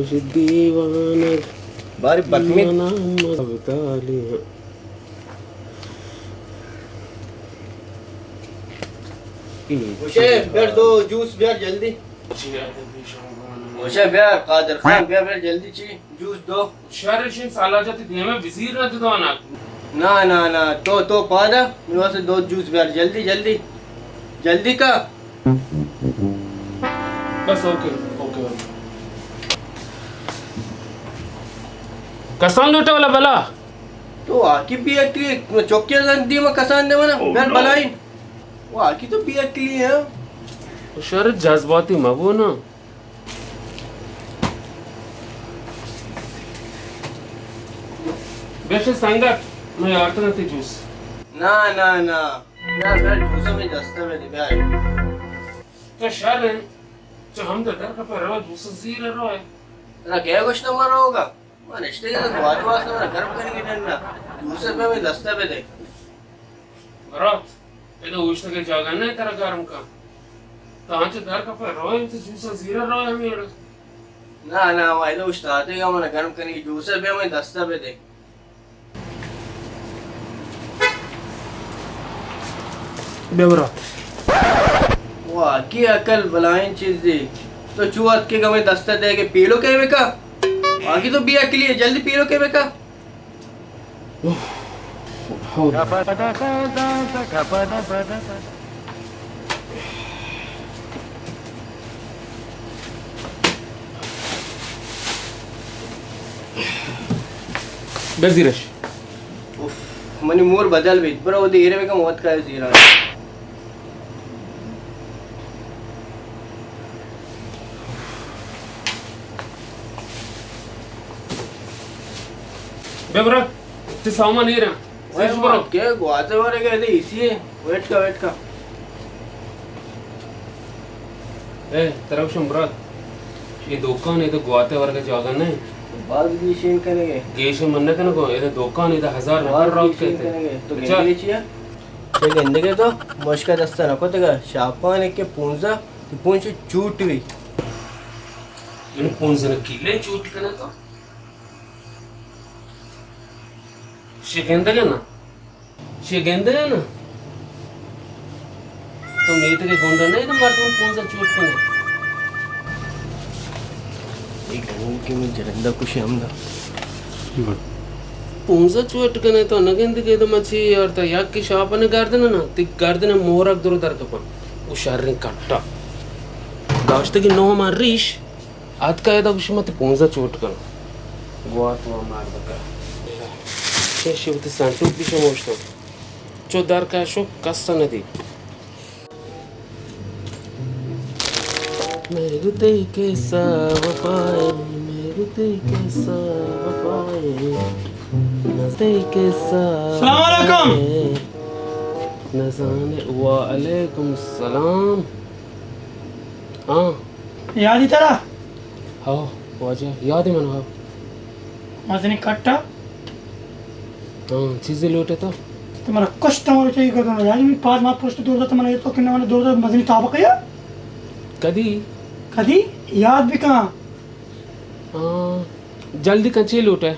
دیوانگ باری بتمی۔ منا مزدالی۔ حسین، بیار دو جوس بیار جلدی۔ حسین، بیار قادر خان، بیار، بیار جلدی چی؟ جوس دو۔ شر شین سالا جاتی دیمے بزیر نہ دو ناک۔ نا، نا، نا، تو، تو پادا، میرے واسطے دو جوس بیار جلدی، جلدی۔ جلدی کا۔ بس، اوکے، اوکے، اوکے۔ کسان لوٹے والا بلا۔ تو آکی بے عقلی، چوکیا زن دیما کسان دے منا، بیار بلائیں۔ وہ آکی تو بے عقلی ہے۔ شر جذباتی مبو نا۔ بیش سنگت، میں آرتگ تی جوس۔ نا، نا، نا۔ بیار، بیار، جوس میں دستا میں دے، بیار۔ تو شر ہے، جو ہم در در کا پر رو، جوس زیر رو ہے۔ ترا کیا گوشتا مارا ہوگا؟ من اشتگے تو گوات واسطہ من گرم کنگی ڈن نا۔ دوسرے پہ ہمیں دستہ بدے۔ برات، ادا اوشتگے جاگہ نہ ترا گرم کن۔ تو انچو در کپے روئے تو جوسا زیرا روئے ہمیں اڑا۔ نا، نا، ما ادا اوشتاتے گا من گرم کنگی جوسے پہ ہمیں دستہ بدے۔ بیا برات۔ واقعی عقل بلائیں چیزے۔ تو چو اتکے گمے دستہ دے کہ پیلو کے بکا؟ واقعی تو بے عقلی ہے، جلدی پیلو کے بکا۔ اوہ، اوہ۔ بزیرش۔ اف، منی مور بدل بیت۔ برو اودے ایرے بکن، وت کائے زیران۔ بے برو، تی سامان ایرا۔ زیرش برو۔ کے گواتے ورے گئے دے اسی ہے۔ ویٹ کا، ویٹ کا۔ اے، ترا گوشم برات، اے دکان ادا گواتے ورگا جاگہ نہ۔ باز گیشین کنگے۔ گیشین من نہ کنگو، ادا دکان ادا ہزار نفر باز راوت گیشین کہتے۔ کنگے۔ تو بچار۔ گندگے چیا؟ تو گندگے تو مشکا دستا نہ کتگا، شاپان کے پونزا، تو پونچو چوٹ بھی۔ یعنی پونزا نہ کیلے چوٹ کنے تو؟ شی گندگے نا؟ شی گندگے نا؟ تو میتگے گونڈا نہیں تو مردم پونزا چوٹ کنے۔ ایک گنگ کے میں جرندہ کشی ہم دا۔ پونزا چوٹ کنے تو نہ گندگے تو مچی اور تا یک کی شاپن گردن نا، تی گردن مورک درو در کپن۔ او شرین کٹا۔ داشتگی نو من ریش۔ آتکا ادا گوشی، من تی پونزا چوٹ کناں۔ گوات وا مار بکا۔ چشی وتی سنٹوک بھی شموشتاں۔ چو در کشو کس نہ دی۔ مہر تئی کسہ وفائے، مہر تئی کسہ وفائے، نز تئی کسہ السلام علیکم۔ وفائے۔ نزانے، وعلیکم السلام۔ ہاں۔ یادی ترا؟ ہاں، واجہ، یاد من ہاں۔ مزنی کٹا؟ ہاں، چیزے لوٹے تو؟ تو مرا کشت مارو چاہیے کر دو۔ یار، می پاس ما پشت دور دا تو من تو کنا من دور دا مزنی طابق ہے۔ کدی؟ کدی؟ یاد بھی کہاں؟ ہاں، جلدی کن چی لوٹے؟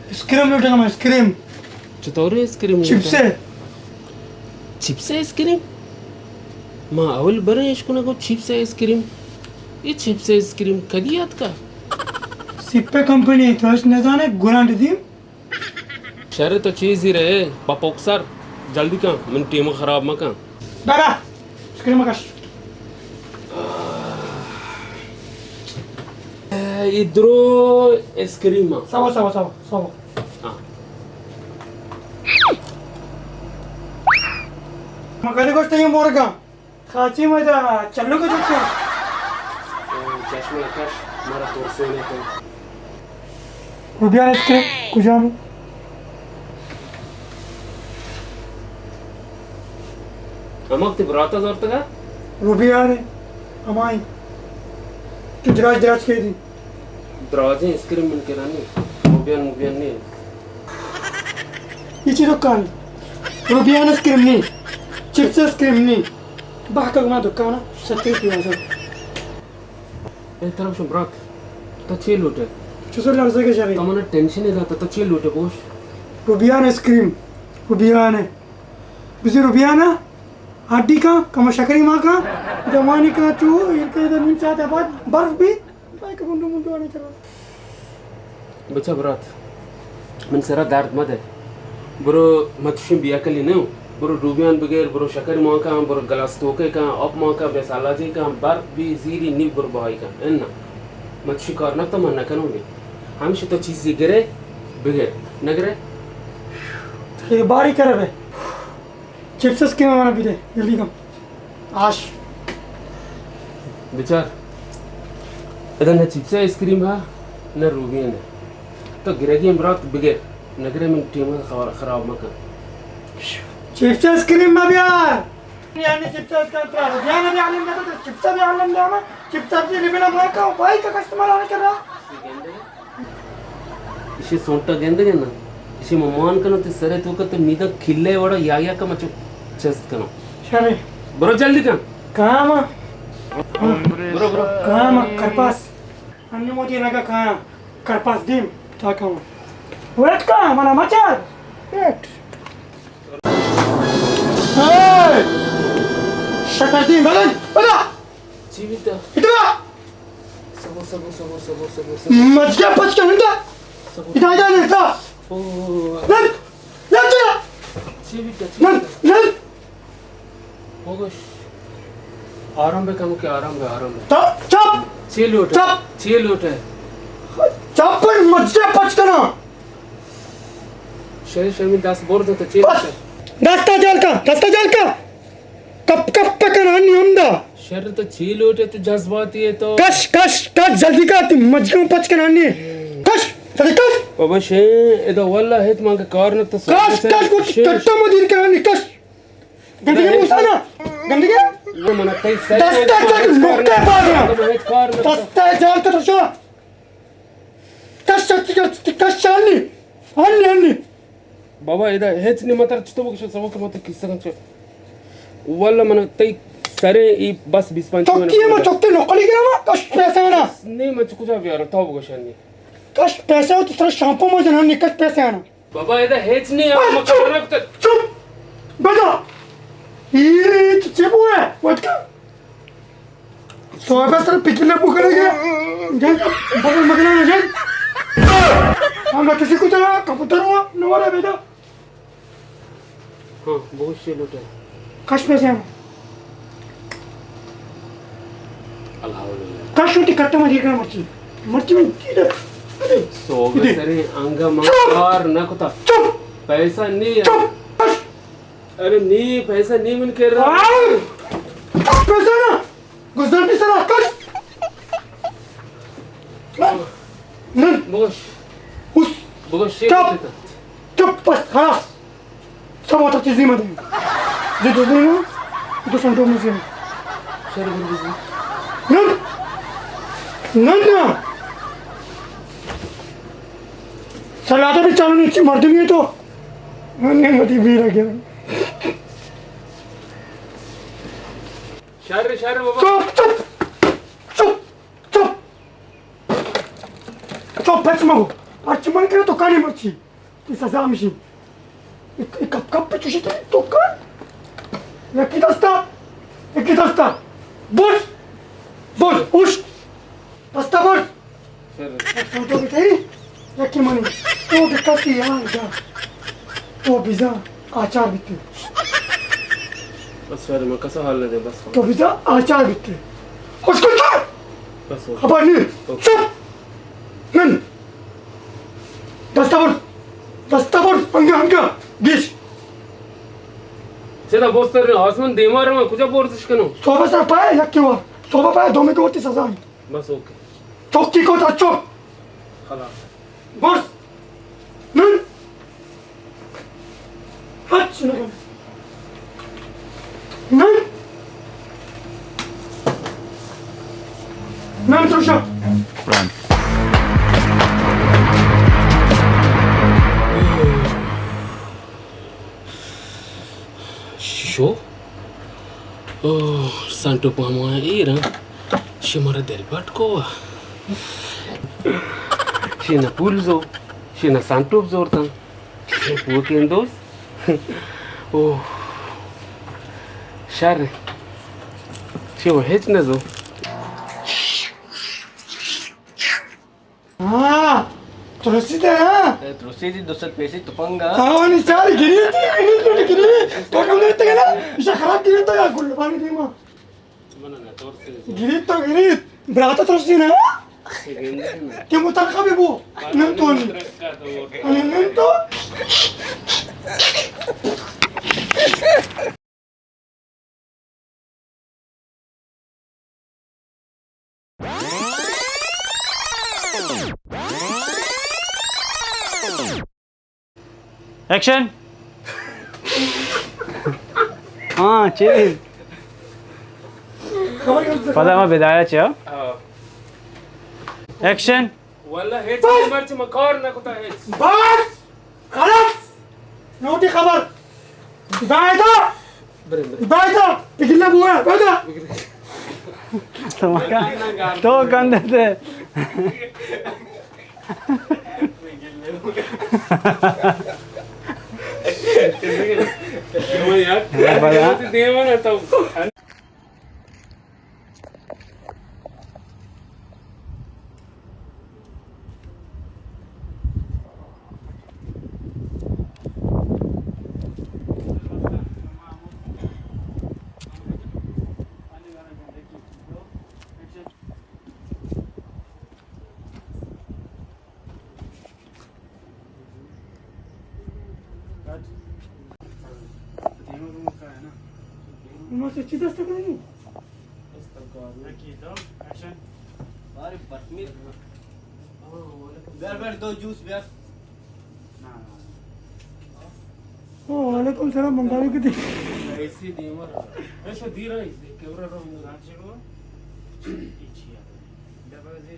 اسکریم لوٹگا من، اسکریم۔ چطور اسکریم لوٹگا؟ چپس ہے۔ چپس ہے اسکریم؟ ما اول برے اشکنگو چپس ہے اسکریم۔ یہ چپس ہے اسکریم کدی آتکا؟ سپہ کمپنی، تو اش نزانے، گرانٹ دیم۔ شر تو چیزی رہے، پپوک سر، جلدی کن، من ٹیم خراب مکن۔ بابا، اسکریم کش۔ اے درو اسکریم۔ سوا، سوا، سوا، سوا۔ ہاں۔ ما کدی گوشت یہ مرگا۔ خاچی مجا چلو کو چکا۔ چشمہ کش، مارا ترسینے تو۔ روبیان اسکریم کجا میں؟ ہمک تی براتا زورتگا؟ روبیان ہے، ہمائی۔ تو دراج دراج کے دی۔ دراجیں اسکریم من کرانی۔ روبیان موبیان نہیں۔ یہ چی دکان؟ روبیان اسکریم نہیں۔ چپس اسکریم نہیں۔ بہکگ ما دکان ءَ شتری پیوازا۔ اے ترا گوشاں برات، تو چے لوٹ ئے؟ چوش لرزگ ءَ شریں۔ تو منا ٹینشن ءَ دات، تو چے لوٹ ئے بگوش؟ روبیان آئس کریم، روبیان ءَ۔ بزی روبیان ءَ، ہڈی کن، کم شکری ما کن، جوانی کن چو، ایر کن ادا نیم ساعت ءَ بعد برف بی، پائے کہ بندو مندو آنے کرا۔ بچا برات، من سرا درد مدے۔ برو، من چشیں بے عقلی نہ اوں۔ برو روبیان بگر، برو شکر مان کن، برو گلاس توکے کن، آپ مان کن، بیا سالاجی کن، برف بی زیری نی برو بہائی کن۔ انا، من چشیں کار نہ کتا، من نہ کنوں بی۔ ہمیشہ تو چیزی گرے، بگر۔ نہ گرے؟ اے باری کرے بے۔ چپس آئس کریم منا بدے، جلدی کن۔ آش۔ بچار، ادا نہ چپس آئس کریم ہا، نہ روبین ہے۔ تو گرگی ہم برات بگر، نہ گرے من ٹیم خبر خراب مکن۔ چپس آئس کریم مہ بیار۔ یعنی چپس آئس کریم ترا روبین بھی عالم دے، تو چپس بھی عالم دے، چپس بھی لیبل ما کا، بھائی کا کسٹمر آنے کر رہا۔ ایشی سونٹا گندگ ءَ نا، ایشی من مان کنوں، تئی سر ءِ توک ءَ تئی میداں کلے وڑا یا یا کم چو چست کنوں۔ شرے۔ برو جلدی کن۔ کام۔ برو، برو۔ کام کرپاس۔ انی موتی لگا کایا کرپاس دیم تا کم۔ ویٹ کا منا مچار۔ ویٹ۔ اے! شکر دیم بدن، بدا۔ چی بیتا؟ ادھر آ۔ سبو، سبو، سبو، سبو، سبو، سبو۔ مجگے پچ کن اندا۔ سبو۔ ادا، ادا، ادا۔ او۔ نن۔ نن تو۔ چی بیتا، چی نن، بیتا؟ نن۔ بگوش۔ آرام بے کم کے، آرام بے، آرام بے۔ چپ، چپ۔ چی لوٹ ہے؟ چپ۔ چی لوٹ ہے؟ چپ پر مجگے پچ کنا۔ شری شمی دست برد تو چی بس۔ لوٹ ہے؟ دستا جال کا، دستا جال کا۔ کپ کپ پہ کنانی ہمدا۔ شر تو چی لوٹے تو جذباتی ہے تو۔ کش، کش، کش، جلدی کر، تئی مجگم پچ کنانی۔ کش، جلدی کش۔ بابا شے، ادا واللہ ہیت مانگا کار نہ تو۔ کش، کش، کش، کٹا مدیر کنانی، کش۔ گندگی موسا نا، گندگی۔ نہ منا کئی سر دستا جال نکتے پاگا۔ دستا جال کا ترشا۔ کش، کش، کش، کش، انی، انی، انی۔ بابا، ادا ہچ نی، متر چتو بگوش، سبق مت کیسہ کن چ۔ واللہ من تئی سرے ای بس بیست پنچ تو من کی ما چکتے نقلی گرا ما، کش پیسہ نا۔ نی، من چ کجا بیارم، تو بگوش انی۔ کش پیسہ ہو تو سر شامپو ما جنان نی، کش پیسہ نا۔ بابا، ادا ہچ نی، ہم چپ، مکرک تے۔ چپ، بیٹا۔ یہ تو چپ ہوا ہے، وٹ کا۔ تو بس سر پکلے پکڑے گیا۔ جن، بغل مگنا جن۔ ہم کسی کو چلا، کپوتر ہوا، نوارا بیٹا۔ ہاں، بہت سے لوٹے۔ کش پیسے ہم۔ الحمدللہ۔ کش ہوتی کٹا مجھے کرا مرچی۔ مرچی میں تی دے۔ سو ادے۔ سرے انگا من چپ۔ کار نہ کتا۔ چپ۔ پیسہ نی۔ چپ۔ کش۔ ارے نی، پیسہ نی من کر رہا۔ آؤ! پیسہ نا، گزر بھی سرا کش۔ نن۔ بگوش۔ اس۔ بگوش، چپ۔ چپ، بس، خلاص۔ سب ہوتا چیزی مدے۔ جی تو دے نا، تو سنٹو مزے۔ شر گل بزی۔ نن۔ نن نا۔ سلاتا بھی چالو نیچی مردمی ہے تو۔ من نے مدی بھی رہ گیا۔ شر، شر بابا۔ چپ، چپ، چپ، چپ، چپ، پچ مگو۔ پچ من کرے تو کانی مرچی۔ تی سزا ہمشی۔ ایک، ایک کپ، کپ پہ چوشی تی تو کن۔ یکی دستا، یکی دستا۔ بوش، بوش، اوش۔ دستا بوش۔ شر۔ سوچو بیٹے، یکی منی۔ تو کہ کسی یار جا۔ تو بزا آچار بیتے۔ بس شر، من کسا حال نہ دے، بس۔ تو بزا آچار بیتے۔ خوش کن۔ بس، اوکے۔ خبر نہیں۔ اوکے۔ چپ۔ نن۔ دستا برز۔ دستا برز۔ انگا، انگا۔ گیش۔ چدا بوستر آسمان دیما رواں، کجا برزش کنوں؟ صوبہ سر پائے، یکی وار۔ صوبہ پائے، دومی کو وتی سزا۔ بس، اوکے۔ چوکی کو تا چپ۔ خلاص۔ برز۔ نن۔ ہچ نہ کن۔ نن۔ نن ترشا۔ شو؟ اوہ، سانٹو پہ ہموہاں ایر آں۔ شی مارا دل پٹ کو۔ شی نہ پول زو، شی نہ سانٹو زورتاں۔ شی پوکیں دوست۔ اوہ، شر۔ شی و ہچ نہ زو۔ ہاں، ترسی دے، ہاں۔ اے، ترسی دی، دو سد پیسی تپنگ، ہاں۔ ہاں، نی چار گری تھی، گری تھی، گری۔ تو کم نہیں تگے نا، ایشا خراب گری تو یا گل پانی دیما۔ گری تو گری، براتا ترسی نا۔ کہ مترقہ بھی بو، نن تو نہیں۔ نن تو۔ ایکشن۔ ہاں، چیز۔ پدا ما بدایا چیا۔ ایکشن۔ واللہ ہچ بس! مرچی ما کار نہ کتا ہچ۔ بس! خلاص! لوٹی خبر! بایدا! بایدا! پگلا بوا! بایدا! تو مکا-، تو گندے تے۔ بلا۔ ما سچی دست کنی؟ بارے بس میں۔ بیار، بیار، دو جوس بیار۔ او، وعلیکم السلام، بنگالی کتی۔ ایسی دیما۔ ایسا دیر ہے، کیمرہ رو۔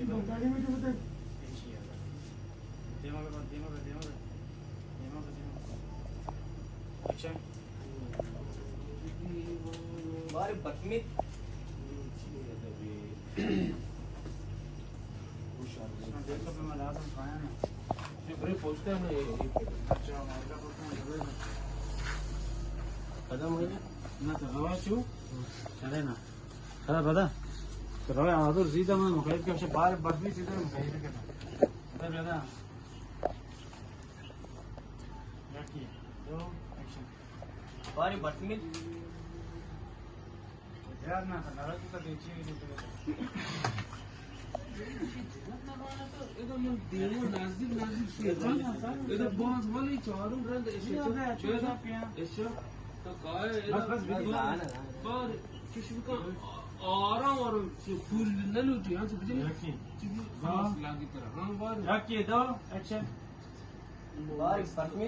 بنگالی میں جو بتا۔ دیما بے، دیما بے، دیما بے۔ دیما بے، دیما بے۔ اچھا۔ بارے بس میں۔ قدم ہے؟ نہ تو روا چو؟ چلے نا۔ خدا پدا۔ تو روا آدر زیدہ من مخیر کہ بار بس میں زیدہ مخیر کرنا۔ خدا پدا۔ یکی، دو، ایکشن۔ بارے بس میں۔ یار نہ، نہ، تو تو دیچی بھی نہیں۔ ادا من دیما نزدیک نزدیک شو۔ ادا باز ولی چارم رند ایشی۔ ایشی۔ تو کائے ادا۔ بس، بس، بس۔ بار کش بکن۔ آرام آرام۔ چی پول نہ لوٹی، ہاں، تو بجن۔ یقین۔ چی بھی خاص لاگی ترا۔ ہاں، بار۔ یکی دو، ایکشن۔ بار بس میں۔